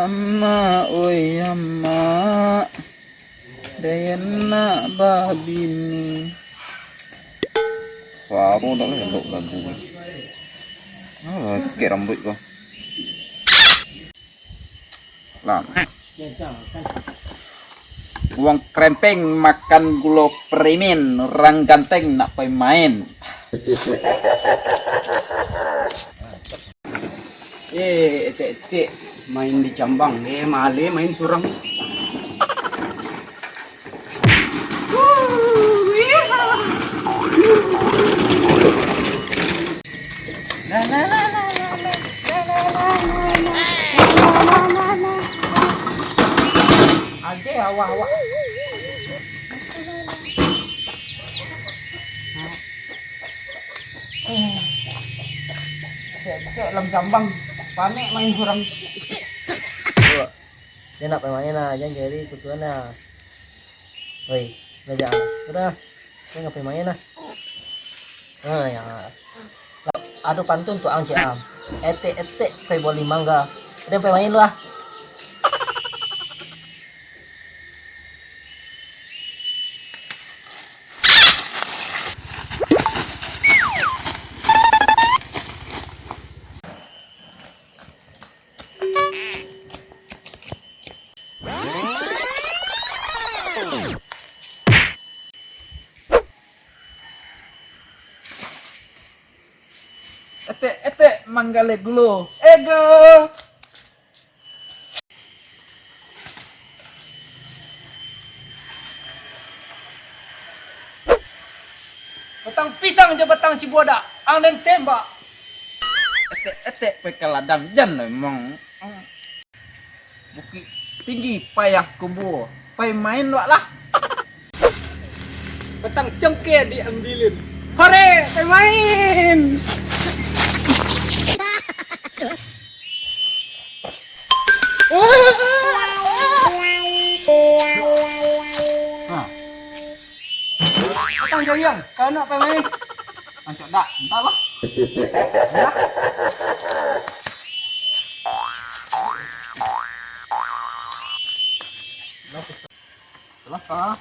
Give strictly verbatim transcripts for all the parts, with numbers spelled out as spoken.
Amak, oi amak, dayah nak babini. Suaro dak elok lagu ni. Alah, sikek rambuik ko. Lah. Uang kerempeng makan gulo perimin, urang ganteng nak pai main. Eh, etek-etek main di jambang, eh, maleh main surang. Ageh awak-awak. Cek, cek lam jambang, panek main surang. Dia nak pai main lah, jan jadi kutuan lah. Oi, belajar lah. Sudah, dia ngapain main lah? Ha, ya. Ado pantun tu ang cek am. Etek-etek pai boli mangga. Dia pai main lu ah. Etek-etek manggaleh gulo. Ego. Batang pisang jo batang cibuadak, ang den tembak. Etek-etek pai ka ladang, jan emang. Bukik Tinggi payah kubua, pai main wak lah. Batang congke diambilin. Hore, pai main. Ha. Batang jariang, kanak pai main. Rancak dak, entahlah. Entah. Selasa.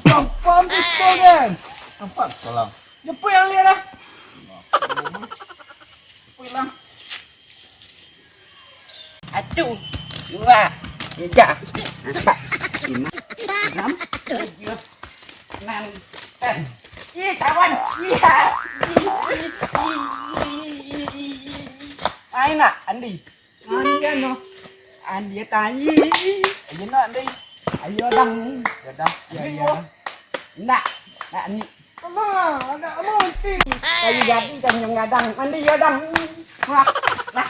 Nampak pistol kan? Nampak salah. Jemput yang lihat lah. Jemput lah. Satu, dua, tiga, empat, lima, enam, tujuh, enam, eh. Ih, kawan. Iya. Main nak, Andi? Andi ano. Andi tai. Ayo nak, Andi. Ayo dang. Yo dang. Ayo, ayo. Nak, nak ni. Alah, agak lonceng. Kayu jadi kan yang gadang. Mandi yo dang. Wah, nah.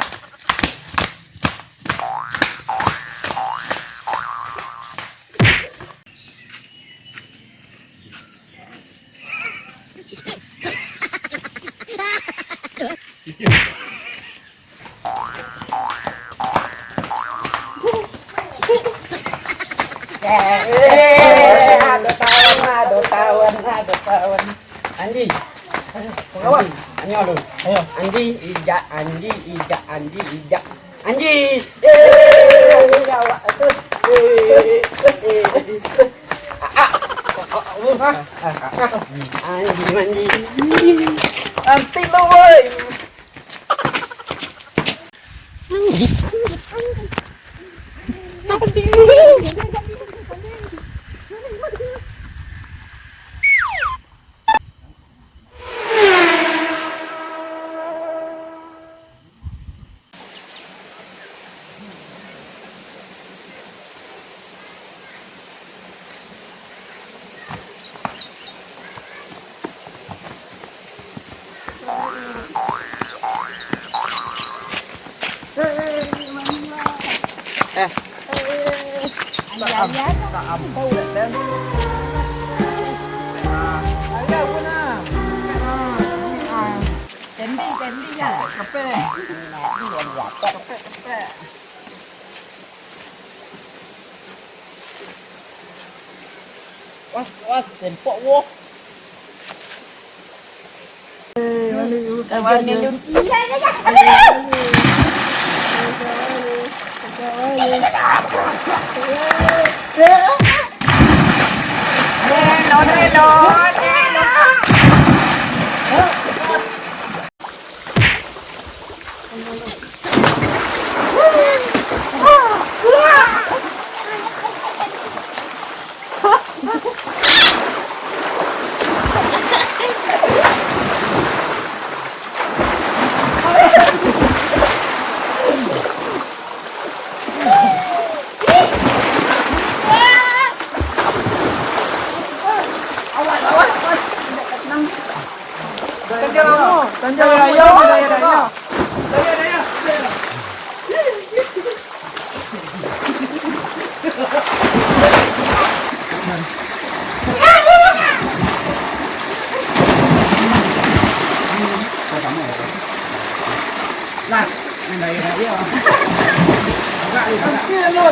Eh, ado tawan, ado tawan, ado tawan. Andi. Kawan, anyo lu. Ayo. Andi, ijak, Andi, ijak, Andi, ijak. Anji. Eh, Anji awak tu. Eh, eh, eh. Ah, ah. Ah, ah, ah. Anji, Anji. Nanti lo, woi. Eh. Ayo, ayo, ayo. Nah, ayo, ayo, nah. Nah, nah. Pending, pending, ya. Capek. Nah, ini yang dapat. Capek, capek. Was, was, tempok, wo. Kawan ni lu. Nah, ini gaya-gaya. Agak, agak.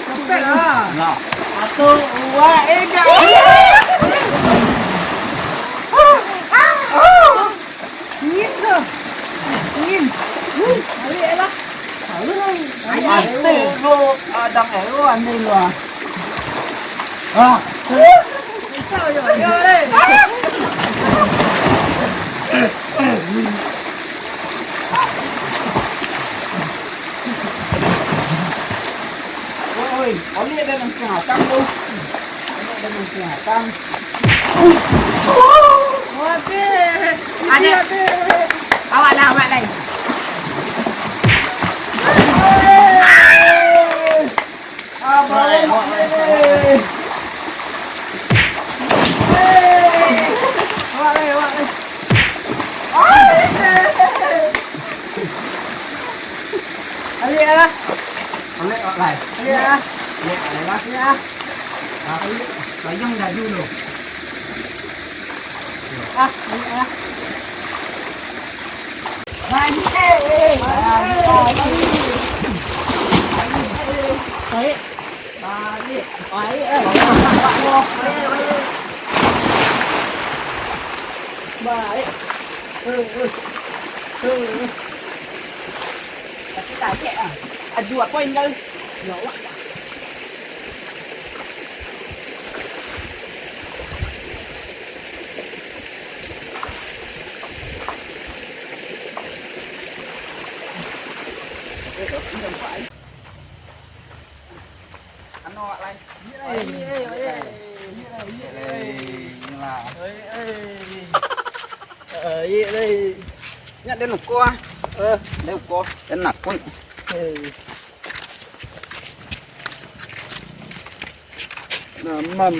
Sampai lah. Nah. Satu, dua, tiga. Dingin tu. Dingin. Balik lah. Tahu lah. Ayo, bro. Adang, ayo, ambil lu, ah. Ah. Bisa, yo, yo, eh. Oi, oi, oleh dah nang tengah atang tu. Oleh dah nang tengah atang. Mati. Ada. Awak lah, awak lah. Abang, awak lah. Hei. Awak lah, awak lah. Alik lah. Alik, alik. Alik lah. Alik, alik lah. Alik lah. Ah, alik. Sayang dadu lo. Ah, alik lah. Balik, eh, eh. Balik, balik. Balik, eh. Balik. Balik, eh. Balik, balik. Balik. Eh, eh. Eh, eh. Tapi kaget ah. Aduh, apa tinggal? Ya Allah. Anu, awak lai. Oi, oi, oi. Oi, oi. Oi, oi. Nyak den uko ah. Eh, den uko. Den nakui. Eh. Namam.